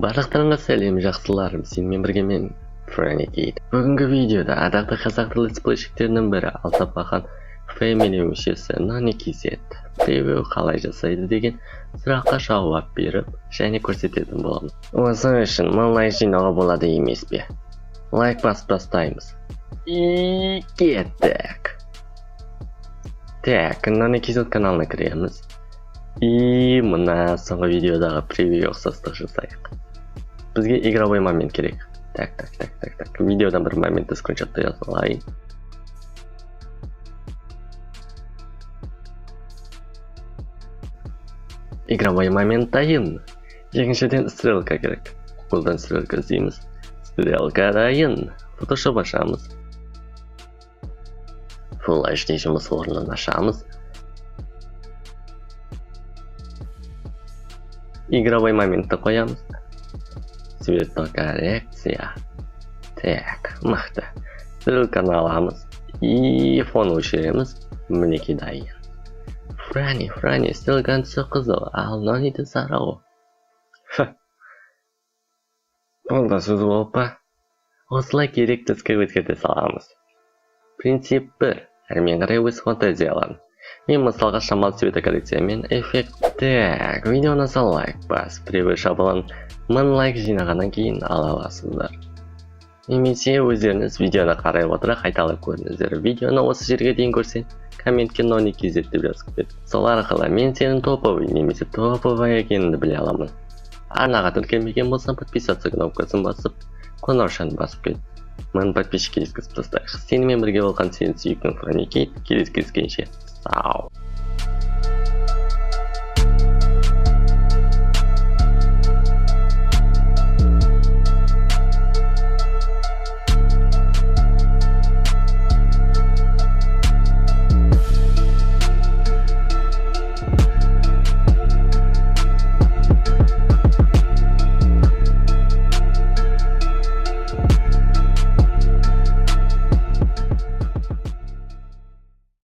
Барлықтарыңа сәлем, жақсыларым, сенімен бірге мен, Фрэнни Кейт. Бүгінгі видеода атақты қазақ летсплейщиктерінің бірі Алтабақан Family мүшесі Нони KZ превью қалай жасайды деген сұраққа жауап беріп және көрсететін боламын. Осы үшін 1000 лайк жинауға болады емес пе? Лайк басып тастаймыз. И кеттік. Так, Нони KZ каналына кіреміз. И мына соңғы видеодағы превью ұқсастық жасайық. Бізге игровой момент керек. Так, так, так, так, так. Видеодан бір моментті скриншоттай алайын. Игровой момент дайын. Екіншіден стрелка керек. Гуглдан стрелка іздейміз. Стрелка дайын. Photoshop ашамыз. Full HD жұмыс орнын ашамыз. Игровой моментті қоямыз. Цветокоррекция. Так, мықты. Стрелканы аламыз. И фон өшіреміз. Мінекей дайын. Франи, Франи, стрелканың түсі қызыл, ал Нониді сары ғой. Ол да сөз болып па? Осылай керек түске өзгерте саламыз. Принцип бір. Әрмен қарай өз фантазияларың. Мен мысалға шамалы цветокоррекциямен эффект. Так, видеоны лайк бас, превью шаблон 1000 лайк жинағаннан кейін ала аласыздар. Немесе өздеріңіз видеоны қарай отыра қайталап көріңіздер. Видеоны осы жерге дейін көрсең, комментке Нони KZ деп жазып кет. Сол арқылы мен сенің топовый немесе топовый екеніңді біле аламын. Арнаға тіркелмеген болсаң, подписаться кнопкасын басып, қоңыраушаны басып кет. 1000 подписчикке жеткізіп тастайық. Сенімен бірге болған сенің сүйіктің Фрэнни Кейт. Келесі кездескенше. Сау.